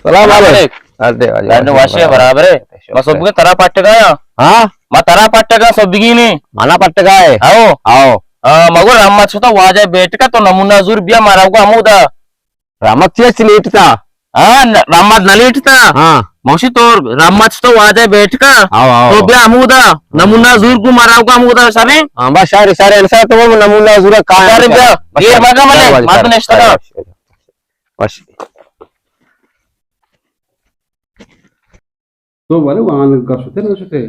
سلام علیکم۔ اڈے واجہ، ڈاڈو واشے برابر ہے۔ ما صبح کے ترا پٹگا یا؟ ہاں؟ ما ترا پٹگا صبح کی نہیں۔ منا پٹگا ہے؟ آؤ۔ آؤ۔ آ، مگو رحمت شتا واجہ بیٹھ کا تو نمونہ زور بیا مارا کو ہمودا۔ رحمت چی اچ لیٹتا؟ ہاں، ن-، رحمت نہ لیٹتا۔ ہاں۔ موشی تو رحمت تو واجہ بیٹھ کا۔ آؤ، آؤ۔ تو بیا ہمودا۔ نمونہ زور کو مارا کو ہمودا سرے۔ ہاں، بس شارے، شارے، انسان تو وہ نمونہ زور کا شارے بیا۔ بس دیر مگا ملے، شارے، مت شارے، نشتا۔ شارے، شارے۔ بس۔ تو بلے وانگا شتے نہ شتے؟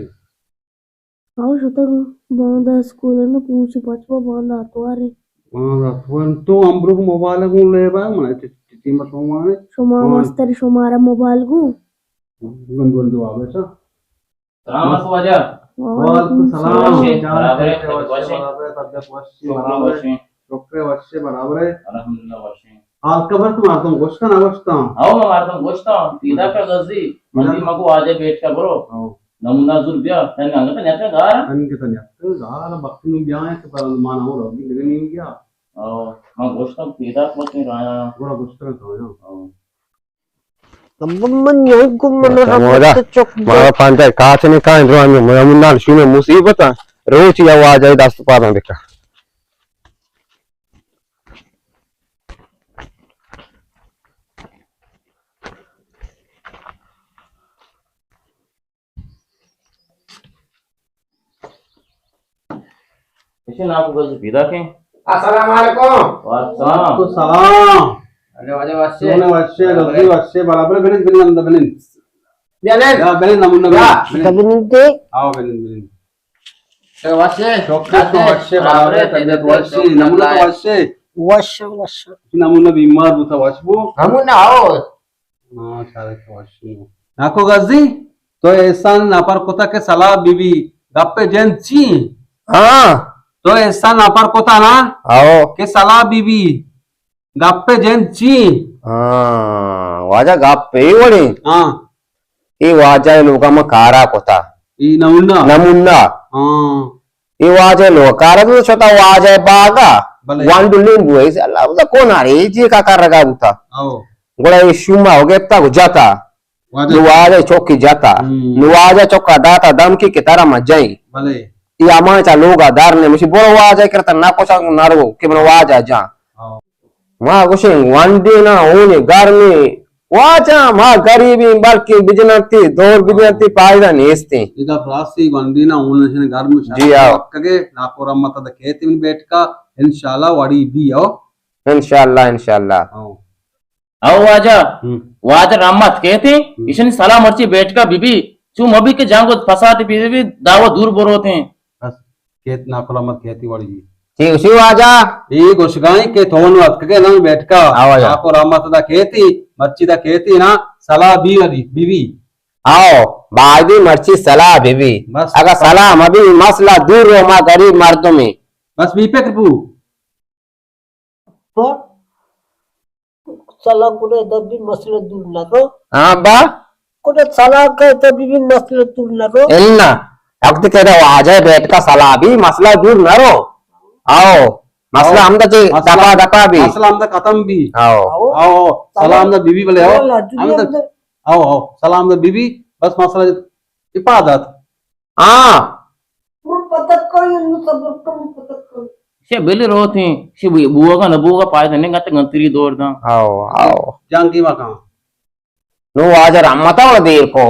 آؤ شتگ، باندا اسکول نہ پوچی پچ با باندا اتوارے۔ باندا اتوار تو امبروک موبائل گوں لیبا من چ-، چ-، چی مت مانے؟ شما وان۔ مستر شمارا موبائل گوں؟ گند گند وابسا۔ سلام علیکم واجہ۔ وعلیکم السلام۔ وعلیکم السلام۔ وشے، جان برابر ہے، وشے، وشے۔ برابر ہے، طبیعت وشے، شکر برابر ہے۔ وشے۔ شکر وشے، برابر ہے۔ الحمدللہ وشے۔ حال خبر تو مردم گوشتاں نہ گوشتاں؟ ہاں، مردم گوشتاں۔ پیدا کا غزی، پیدا مندی کا۔ مگو واجہ بیٹھ کا برو۔ ہاں۔ نمونہ زور بیا، تن انگت نیت گار۔ انگت نیت گار، وقت نو بیا ہے کہ پر مان ہو لوگی دگنی گیا۔ ہاں، ما گوشتاں پیدا کو تین رایا۔ گوڑا گوشتاں تو۔ ہاں۔ من یہی گم من اچھا، رحمت مودا، چک دے۔ مارا پانتا کاچ نے کائیں درو ہمیں، من، من نال شونے مصیبت ہے۔ روچ یا واجہ دست پاداں بکا۔ ایشی ناکو گز پیدا کیں۔ السلام علیکم۔ وعلیکم السلام۔ وعلیکم السلام۔ ارے واجہ واسے۔ سونے واسے، رضی واسے، برابر بنند، بنند، اندر بنند۔ بنند۔ یا بنند، نمونہ بنند۔ بنند۔ بنند تے۔ آؤ بنند، بنند۔ تو واسے۔ شکر تو واسے، برابر ہے، طبیعت واسے، نمونہ تو واسے۔ وش، وش۔ نمونہ بیمار بوتا وش بو۔ نمونہ آؤ۔ ہاں، چارے تو وش۔ ناکو گزی۔ تو احسان ناپر کتا کہ سلاہ بی بی، گپ جند چی؟ ہاں۔ تو احسان ناپر کتا نا؟ آؤ۔ کہ سلاہ بی بی، گپ جند چی؟ ہاں، واجہ گپ اے وڑیں۔ ہاں۔ اے واجہ لوگا ما کارا کتا۔ اے نمونہ۔ نمونہ۔ ہاں۔ اے واجہ لوگا کارا تو شتا واجہ باغا۔ بلے۔ وانڈو لیمبو ہے، اللہ بوتا کون آرے، اے جی کا کر رگا بوتا۔ آؤ۔ گڑا اے شوما ہو گپتا گو جتا۔ واجہ۔ نو واجہ چوکی جتا۔ ہم۔ نو واجہ چوکا داتا دمکی کہ ترا ما جائیں۔ بلے۔ ای امان چا لوگا دار نے، مشی برو واجہ کرتا نہ کشا نہ رو کہ من واجہ جان۔ ہاں۔ ما گوشیں ونڈی نا ہونی گرمی، واجہ ما غریبی بلکہ بجنتی دور بجنتی فائدہ نیستی۔ ادا براسی ونڈی نا ہونی گرمی۔ جی آؤ۔ کگے ناکو رحمت دا کہتے من بیٹھ کا، انشاءاللہ وڑی بی آؤ۔ انشاءاللہ، انشاءاللہ۔ ہاں۔ او واجہ، ہم۔ واجہ رحمت کہتے، ہم۔ ایشانی سلاہ مرچی بیٹھ کا بی بی، چو مبی کہ جانگو فساد بی بی، دعوی دور بروتے۔ بس، کہت ناکو رحمت کہتی والی جی۔ چی اسی واجہ؟ اے گوشگائیں کہ تھون وقت کے نام بیٹھ کا، آ واجہ۔ ناکو رحمت دا کہتی، مرچی دا کہتی نا، سلاہ بی والی، بی بی۔ آؤ، بائدی مرچی سلاہ بی بی۔ بس۔ اگر سلاہ مبی، مسئلہ دور رو ما غریب مردمی۔ بس بی فکر بو۔ تو سلاہ کنے دبی مسئلہ دور نہ رو۔ ہاں با۔ کنے سلاہ کے دبی بھی مسئلہ دور نہ رو۔ النا۔ وقت کے دا واجہ بیٹھ کا سلاہ بھی مسئلہ دور نہ رو۔ آؤ۔ مسئلہ آؤ۔ ہم دا چے مسئلہ، دپا دپا بھی۔ مسئلہ ہم دا ختم بھی۔ آؤ۔ آؤ۔ آؤ۔ سلاہ ہم دا بی بی بلے آؤ۔ ہم دا، ہم دا، آؤ، آؤ۔ سلاہ ہم دا بی بی، بس مسئلہ عبادت۔ ہاں۔ من پتک کن، انو صبر کن، من پتک کن۔ شے بلی روتیں، شے بو-، بوگا نہ بوگا پائدہ نہیں، گت گنتری دور داں۔ آؤ، آؤ۔ جان کی مکان۔ نو واجہ رحمت آ دیر کو۔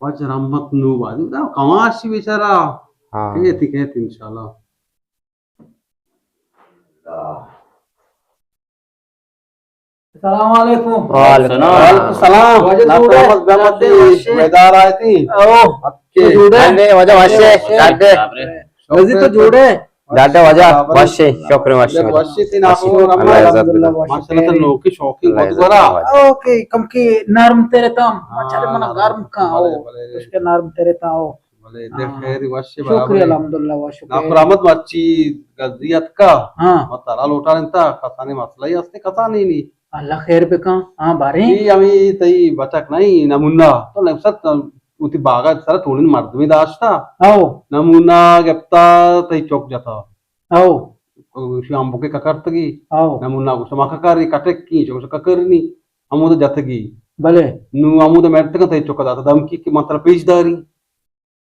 واجہ رحمت نو واجہ، دا کماشی بیچارہ۔ ہاں۔ کہتی، کہتی انشاءاللہ۔ السلام علیکم۔ وعلیکم السلام۔ وعلیکم السلام۔ واجہ ناکو جوڑے؟ رحمت بے متی، وشے۔ بیدار آئے تھی۔ او۔ اچھے۔ جوڑے؟ ہنڈے واجہ وشے، ڈاڈے۔ وزی تو جوڑے؟ ڈاڈے واجہ وشے، شکر وشے۔ وشے تھی ناکو رحمت۔ اللہ عزت بنا۔ ماشاءاللہ تو لوکی شوقی بہت بڑا۔ اوکے، کم کی نرم تیرے تام۔ ہاں، مچھر منا نرم۔ گرم کا بلے، او۔ بلے۔ اس کے نرم تیرے تا او۔ بلے، دے ہاں۔ خیر وش شکر برابر۔ الحمدللہ و شکر۔ ناکو رحمت مرچی گزی اتکا۔ ہاں۔ ما ترا لوٹا انتا، کسانی مسئلہ ہی ہستے، کسانی نی۔ اللہ خیر بکن۔ ہاں، باریں۔ اے ہمیں تئی بچک نہیں، نمونہ۔ تو نفست وتی باغا سر ٹولین مردمی داشتا۔ او۔ نمونہ گپتا تئی چوک جتا۔ او۔ شی ہم بکے ککرتگی۔ او۔ نمونہ گوشت ما ککری کٹکی، چوک ککرنی۔ ہمود جتگی۔ بلے۔ نوں ہمودا میڑتگاں تئی چکا داتا دھمکی کہ من ترا پیش داری۔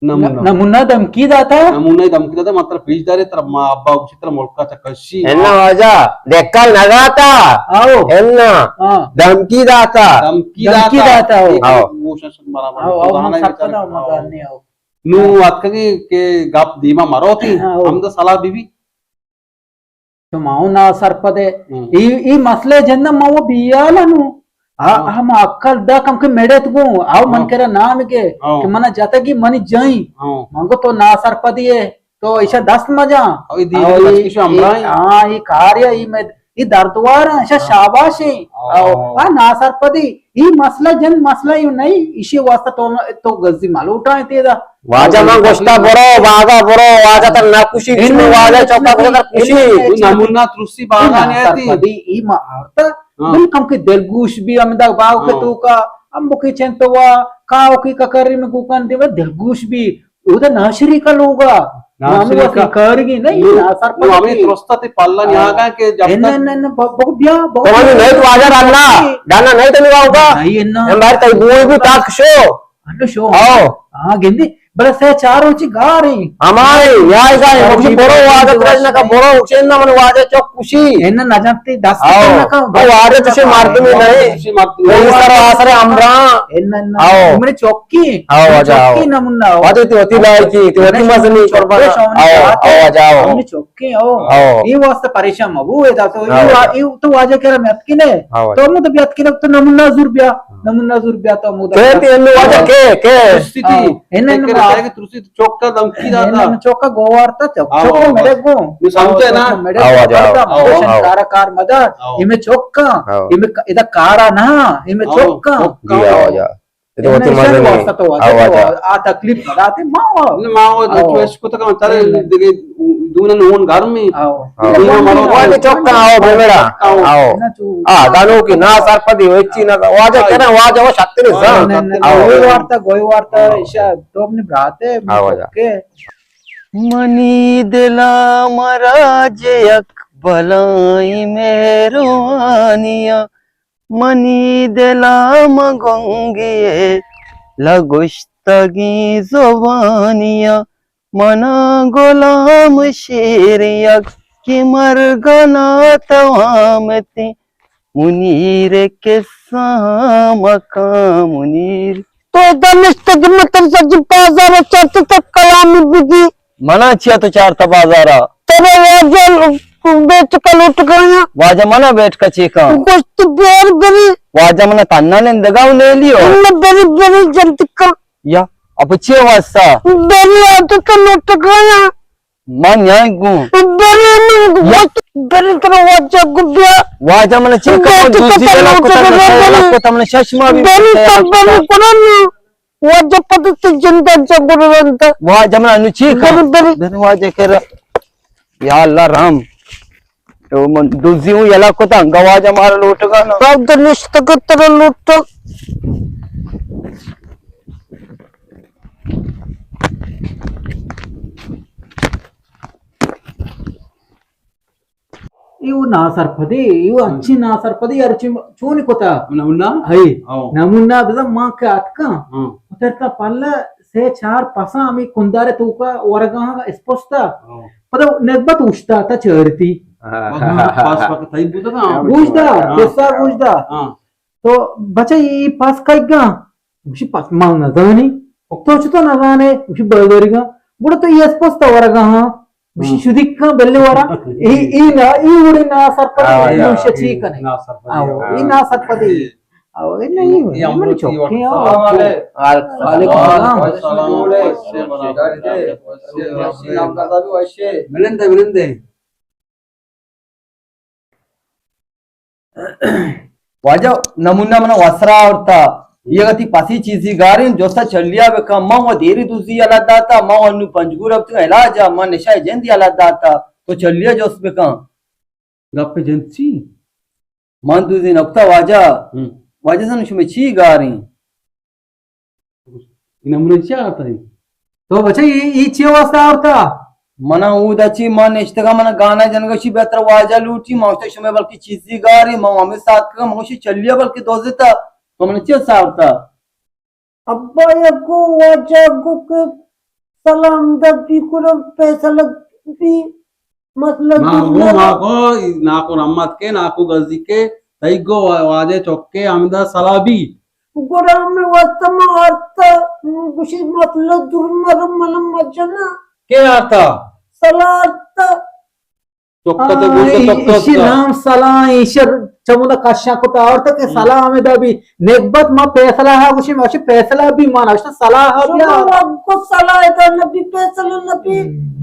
نمونہ۔ نمونہ دھمکی داتا؟ نمونہ دھمکی داتا، من ترا پیش داری، ترا ما ابا گوشی ترا ملکا چہ کشی۔ انا واجہ، دھکا نہ داتا۔ آؤ۔ انا۔ ہاں۔ دھمکی داتا۔ دھمکی دھمکی داتا۔ داتا، آؤ۔ آؤ۔ گوشش برابر۔ آؤ، آؤ، تو من دانا سرپد بیچارہ۔ آؤ، من آؤ۔ دانے آؤ۔ نوں اتکگی کہ گپ دیما مروتی، ہاں، آؤ۔ ہمدا صلاح بی بی۔ تو ما و ناسرپد ء۔ ہم۔ ای، ای مسئلہ جند ما و بیال نو۔ آ، ہاں۔ ہم عقل دا کم کہ میڑت گوں، آو من ہاں۔ کرا نام کے، ہاں۔ کہ منا جتگی منی جائیں۔ ہاں۔ من گو تو ناسرپدی ہے، تو ایشا دست مجا۔ او ای دیوی آو بچکی شو ہمراہیں۔ ہاں، ای کاریا، ای میں، ای دردوار ہیں، ایشا ہاں۔ شاباش ہیں۔ ہاں۔ او، آ ناسرپدی، ای مسئلہ جند مسئلہ یوں نہیں، ایشی واسطہ تو، تو گزی ملوٹائیں تیدا۔ واجہ من گوشتا برو، باغا برو، واجہ تر نہ کشی، چون واجہ چوکا گوشتا تر کشی۔ نمونہ ترسی باغا نہیں آتی۔ سرپدی ای ما آرتا، ہاں۔ بل کم کے دلگوش بھی ہمدا باغ کے ہاں۔ تو کا، ہم بکی چن تو وا، کاو کی ککری میں گوکن دیو دلگوش بھی، او دا ناشری کا لوگا۔ ناشری کا۔ کارگی نہیں، نو، نا سرپدی۔ نو ہمیں ترستا تے پلہ نیاگا کہ جب تک نہ، نہ، نہ، بہو بیا، بہو تو ہمیں نہیں تو واجہ ڈالنا، ڈالنا نہیں تو نہیں آؤگا۔ نہیں، نہ۔ ہم بار تئی بوئی بھی تاک شو۔ انو شو۔ آؤ۔ ہاں، گندی۔ بلے سے چار روچی گار ہیں۔ ہمارے، یای گار ہیں۔ مجھے برو واجہ ترج نہ کا، برو اچھے نہ من واجہ چوک کشی۔ ان نہ جانتے دست آؤ۔ نہ کا۔ او واجہ تو سے مردمی نہیں۔ نہیں، سر آسر ہمراہ۔ ان نہ۔ آؤ۔ من چوکی۔ آؤ، واجہ، آؤ۔ چوکی نمونہ آؤ۔ واجہ تو ہوتی لائقی، تو ہوتی مزنی قربان۔ آؤ، آؤ، واجہ، آؤ۔ ہم چوکی، آؤ۔ آؤ۔ یہ واسطہ پریشان مبو، ادا تو، آؤ۔ یہ وا-، یہ تو واجہ کرا میت کی نے۔ آؤ۔ تو مو تو بیت کی نے، تو نمونہ زور بیا۔ نمونہ زور بیا تو مو تو۔ کہ تے انو واجہ کہ، کہ۔ ترسی تھی۔ ہاں۔ ان، ان کہ واجہ۔ آئے کہ ترسی تو چوکا دھمکی داتا۔ ان، ان چوکا گوارتا چوک۔ آؤ، چوکا آؤ۔ میرے گو۔ نو سمجھے نا؟ میرے آؤ، واجہ، آؤ۔ آؤ، آؤ۔ کارا کار مدار۔ آؤ۔ یہ میں چوکا۔ آؤ۔ یہ میں ک-، ادا کارا نا۔ یہ میں آؤ، چوکا۔ چوکا۔ جی، آؤ، واجہ۔ تو وتی مزنی۔ واسطہ تو واجہ۔ آؤ، واجہ۔ آ تکلیف نہ داتے ما۔ نہ، ما وہ آؤ۔ تو اس کو تو کم ترے دگے دونن ہون گھر میں۔ آؤ۔ آؤ۔ دونن مرو۔ واجہ چوکا آؤ، بمیڑا۔ آؤ۔ آؤ۔ آ، دانو کی نا سرپدی ہوئی چی نا، واجہ کنا، واجہ وہ شکتی نہیں سا۔ نہ، نہ، نہ، آؤ۔ گوئی وارتا، گوئی وارتا، آؤ۔ ایشا تو اپنے برات ہے، آؤ، واجہ۔ منی دلا مراج یک بلائی مہروانیا، منی دلا مگنگی لگشتگی زبانیا، منا غلام شیر یک کہ مرگنا توامتی، منیر قصہ مکان منیر۔ تو ادا نشتگی متن سجی بازار چرچ تک کلامی بگی۔ منا چیا تو چارتا بازارا؟ ترا واجہ بیٹکا لوٹگایا۔ واجہ منا بیٹکا چیکا؟ گوشت بیر بری۔ واجہ منا تنہا نندگا ہوں لے لیو۔ نہ بری بری جلدی کا۔ یا، اب چے واسطہ؟ بری آتا تو لوٹگایا۔ ما نیائیں گوں۔ بری من گوشت بری ترا واجہ گو بیا۔ واجہ منا چیکا؟ بیٹکا دوزی تو بلا کتا، لوٹگایا۔ بلا کتا، منا شش ماہ بھی بری تو بری کرا۔ واجہ پد تے جندا جبر رندا۔ واجہ من انو چی کن؟ بری، بری۔ بری واجہ کرا۔ یا اللہ رحم۔ تو من دزی ہوں یلا کتا، گواجہ مارا لوٹگا نا۔ رب در نشتگ ترا لوٹا۔ ایو ناسرپدی، ایو انچی ناسرپدی، ہرچی چونی کتا؟ نمونہ؟ ہئی۔ او۔ نمونہ بزن ما کہ آتکاں۔ ہاں۔ اترتا پلہ سے چار پساں ہمیں کندارے توکا ورگا ہاں اسپستا۔ او۔ پدا نگبت اوشتاتا چارتی۔ ہاں۔ پس وقت تئی بوتگا؟ گوش دا، ہاں۔ قصہ گوش دا۔ ہاں۔ تو بچہ ای پس کئیگا؟ گوشی، پس ما نزانی۔ تو چطور نزانے؟ گوشی، بلدریگا۔ گڑا تو ای اسپستا ورگا ہاں۔ گوشی، ہاں۔ شدیک کن بلے ورا۔ ای، ای نا، ای وڑی ناسرپدی، آ، نوش چی کنے؟ ناسرپدی، آ، ای ناسرپدی۔ آ، ای نہیں، ای من چوکے ہاں۔ السلام علیکم۔ وعلیکم السلام۔ منندے، منندے۔ واجہ نمونہ منا وسرا آورتا، یہ گتی پسی چیزی گارین، جوسا چلیا بکن، من و دیری دوزی یلا داتا، من و انو پنجگور ابتگا علاجا، من نشہ جندی یلا داتا، تو چلیا جوس بکن۔ گپ جنت چی؟ من دوزی نکتا واجہ، ہم۔ واجہ سن شمی چی گارین؟ ای نمونہ چی آورتا ای؟ تو بچہ ای، ای چی واسطہ آورتا؟ منا اودا چی، من نشتگا، منا گانا جنگا شی بہتر واجہ لوٹی، من گوشتا شمے بلکہ چیزی گاری، من ہمیں ساتھ کگا، من گوشی چلیا بلکہ دوزتا۔ تو من چی ساورتا؟ ابا یکو واجہ گو کہ سلام دا بی کلو فیصلہ بی، مسئلہ ما دور گو ما نہ۔ گو ناکو رحمت کے، ناکو گزی کے، تئی گو واجہ چکے ہمدا سلام بی۔ گڑا ہمیں واسطہ ما آرتا، گوشی مسئلہ دور مر من مجنا۔ کے آرتا؟ سلام آرتا۔ چکا تے گوشت آئی، چکا ایشی تا۔ نام سلام، ایشی چمودا کشا کتا آورتا کہ ہم۔ سلام دا بی نگبت ما فیصلہ ہا گوشی، ما گوشی فیصلہ بی ما نوشتا سلام ہا بیا۔ شما وقت کو سلام دا نبی فیصلہ نبی۔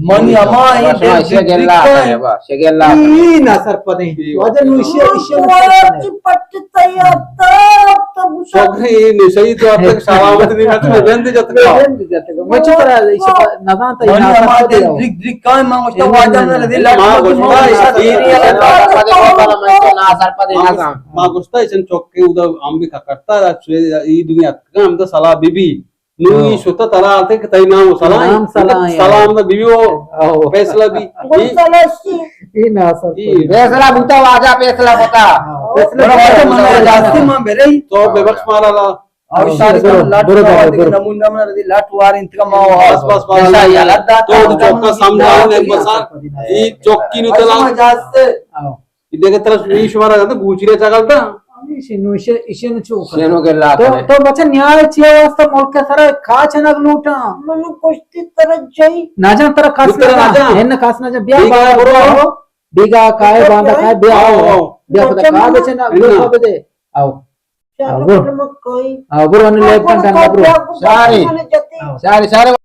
منی ہما بابا، شما ایشی گلا کرے، بابا، شما گلا کرے۔ ای نا سرپدیں۔ واجہ نو ایشی، ایشی نا سرپدیں۔ پٹ تیار تا، تب چک ہی نشئی تو اب تک سلامت نہیں، میں تو بند جت گا۔ بند جت گا۔ میں چپ رہا، ایشی نزانتا، منی ہما دل دریک دریک کائیں، ما گوشتا واجہ نہ لدی لٹ ما گوشتا، ما گوشتا ایشن چکے ادا ہم بھی کرتا، ای دنیا ہم تو سلام بی بی۔ نو ای شتا ترا آتے کہ تئی نام سلام، نام سلام، سلام دا بی بی او فیصلہ بی۔ فیصلہ بوتا واجہ، فیصلہ بوتا۔ فیصلہ بوتا۔ تو بے بخش مارا لا۔ او شاری برو، برو، برو۔ نمونہ من ردی لٹ وار انتقام۔ بس، بس، بس۔ تو چوکا سمجھا نے بس۔ ای چوکی نو تلا۔ ای دیکھ ترا ای شمارا جاتا گوچری چاگل تا۔ ایشی نو، ایشی، ایشی نو چوکا۔ شنو گلا تو، تو بچہ نیائے چیئے واسطہ ملک سرا کاچ نگ لوٹا۔ من کشتی ترا جائی۔ نہ جان ترا کاس نہ جان۔ ہن کاس نہ جان۔ بیا بابا برو۔ بیگا کائے باندا کائے بیا۔ بیا خدا کا بچہ نہ بیا بدے۔ آؤ۔ آؤ، برو۔ آؤ، برو، انو لیب کن ڈنگا، برو۔ شاری۔ شاری، شاری۔